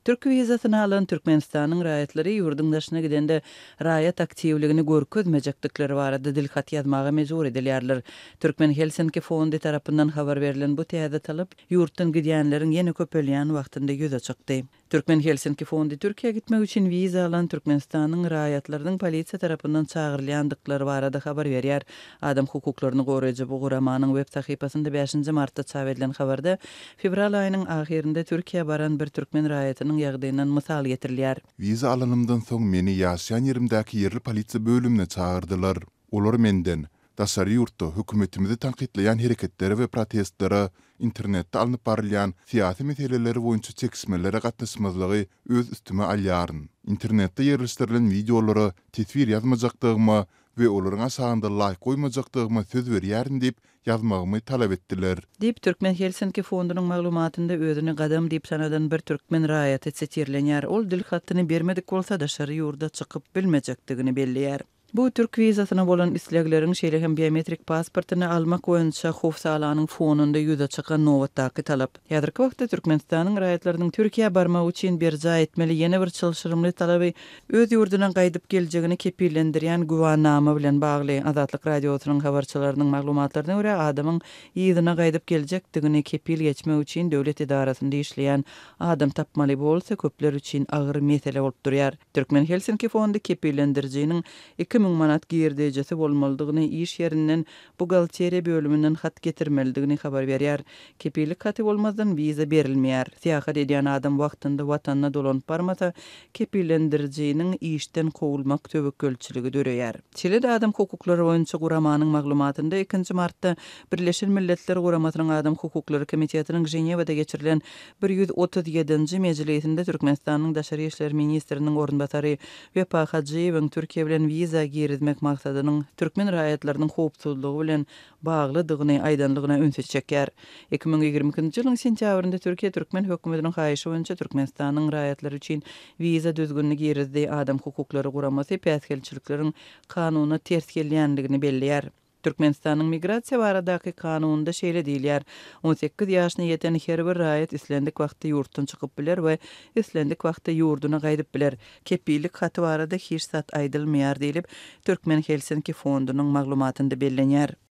Türk wizasyny alan Türkmenistanyň raýatlary ýurduň daşyna gidende raýat aktiwligini görkezmejekdikleri barada dilhat ýazmaga mejbur edilýärler. Türkmen Helsinki fondy tarapyndan habar berlen bu täze talap ýurtdan gidýänleriň ýene köpelýän wagtynda ýüze çykdy. Türkmen Helsinki fondy Türkiýä gitmek üçin wiza alan Türkmenistanyň raýatlarynyň polisiýa tarapyndan çagyrylýandyklary barada habar berýär. Adam hukuklaryny goraýjy bu guramanyň web sahypasynda bäşinji martda çap edilen habarda fewral aýynyň ahyrynda Türkiýä baran bir türkmen raýatynyň ýagdaýyndan mysal getirilýär. Wiza alanymdan soň meni ýaşaýan ýerimdäki ýerli polisiýa bölümine çagyrdylar. Olar menden, Daşary ýurtda hökümetimizi tankytlaýan hereketlere we protestlere, internetde alnyp barylýan syýasy meseleleri boýunça çekişmelere gatnaşmazlygy öz üstüme alýaryn. Internetde ýerleşdirilen wideolara teswir ýazmajakdygyma we olaryň aşagynda laýk goýmajakdygyma söz berýärin diýip ýazmagymy talap etdiler. Diýip, Türkmen Helsinki fondunyň maglumatynda özüni Gadam diýip tanadan bir türkmen raýaty sitirlenýär. Ol dilhatyny bermedik bolsa, daşary ýurda çykyp bilmejekdigini belleýär. Bu türk wizasyna bolan islegleriň, şeýle hem biometrik pasportyny almak boýunça howsalanyň fonunda ýüze çykan nobatdaky talap. Häzirki wagtda Türkmenistanyň raýatlarynyň Türkiýä barmagy üçin berjaý etmeli ýene bir çylşyrymly talaby öz ýurduna gaýdyp geljegini kepillendirýän güwanama bilen bagly. Azatlyk Radiosynyň habarçylarynyň maglumatlaryna görä, adamyň yzyna gaýdyp geljekdigini kepil geçmek üçin döwlet edarasynda işleýän adam tapmaly bolsa köpler üçin agyr mesele bolup durýar. Türkmen Helsinki fondy kepillendirijiniň 2000 manat girdejisi bolmalydygyny, iş ýerinden buhgalteriýa bölüminden hat getirmelidigini habar berýär. Kepillik haty bolmazdan wiza berilmeýär. Syýahat edýän adam wagtynda watanyna dolanyp barmasa, kepillendirijiniň işden kowulmak töwekgelçiligi döreýär. Şeýle-de Adam hukuklary boýunça guramanyň maglumatynda ikinji martda Birleşen Milletler Guramasynyň Adam hukuklary komitetiniň Ženewada geçirilen 137-nji mejlisinde Türkmenistanyň daşary işler ministriniň orunbasary Wepa Hajyýewiň Türkiýe bilen wiza girizmek maksadynyň türkmen raýatlarynyň howpsuzlygy bilen baglydygyny aýdanlygyna ünsi çekýär. 2022-nji ýylyň sentýabrynda Türkiýe türkmen hökümetiniň haýyşy boýunça Türkmenistanyň raýatlary üçin wiza düzgünini girizdi. Adam hukuklary guramasy päsgelçilikleriň kanuna ters gelýändigini belleýär. Türkmenistanyň Migrasiýa baradaky kanunynda şeýle diýilýär, 18 ýaşyna ýeten her bir raýat islendik wagtda ýurtdan çykyp biler we islendik wagtda ýurduna gaýdyp biler. Kepillik haty barada hiç zat aýdylmaýar diýlip, Türkmen Helsinki fondunyň maglumatynda bellenýär.